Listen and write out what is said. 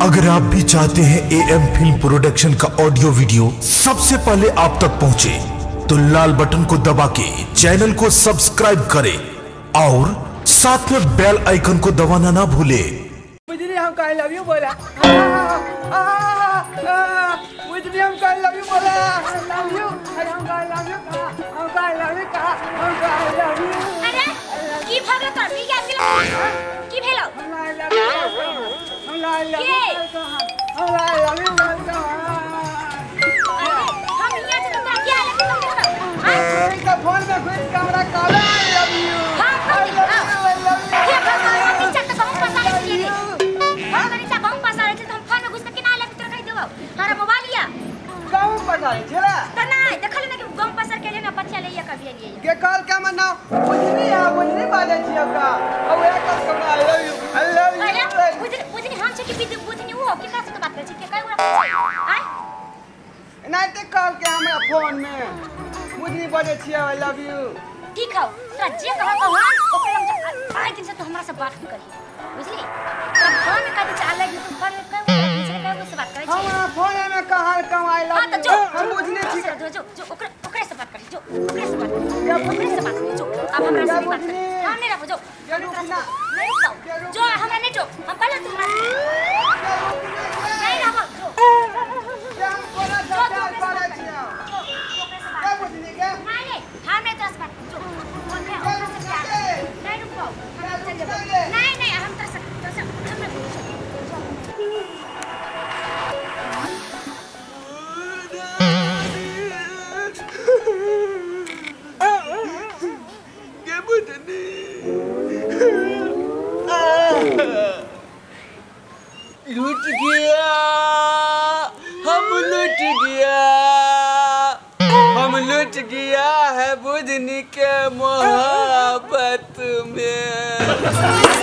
अगर आप भी चाहते हैं एएम फिल्म प्रोडक्शन का ऑडियो वीडियो सबसे पहले आप तक पहुंचे, तो लाल बटन को दबा के चैनल को सब्सक्राइब करें और साथ में बेल आइकन को दबाना ना भूले। बुझली हमको I love you बोला, बुझली हमको I love you बोला, I love you, अरे हमको I love you कहा, हमको I love you कहा, हमको I love you. अरे की भगलो तोर की गेल की भेलो? हम I love you, हम I love you कहा, हम I love you कहा। अरे हम हिया से तोरा की I love you कहा? हां का फोन में घुस के हमरा कहला I love you. हां I love you, I love you. के भगवान नीचा त बहुत पसारे छियै रे। हम नीचा बहुत पसारे छै त हम फोन में घुस के केना I love you तोरा कहि देबौ? हमरा मोबाइल या गांव पसारे छला त नै देखली ना कि गम पसार के ले ना पथिया ले या कभी लिए के कॉल के मना बुझनी आ बुझनी बाजे छी ओकरा आ ओए कॉल के I love you, I love you. अरे बुझनी बुझनी हम छै कि बुझनी उ हो के का से बात करै छै के कई गोरा छै आय नै ते कॉल के हमरा फोन में बुझनी बाजे छी I love you. ठीक हौ तोरा जे कह कह ओकरा हम आइ दिन से तो हमरा से बात नहीं करी बुझली? तोरा फोन में कह दे छै I love you तू फोन में कह कह से बात करै छै? हमरा फोन में कहल कम I love you. जो हम बुझनी छी जो जो जो ओकरा ओकरा से बात करी जो ओकरा से बात ओकरा से बात करी जो अब हमरा से बात कर हम नहीं रहबो जो नहीं रुकौ जो हमरा नहीं टोक हम कहले तू हमरा नहीं रहबो जो हम कोना चाल पारे छी के बुझनी के नहीं नहीं हम नहीं तोरा से बात जो फोन में ओकरा से प्यार नहीं रुकौ हम चल जेबो नहीं नहीं हम तोरा से हमरा लूट गया, हम लूट गया, हम लूट गया है बुझनी के मोहब्बत में।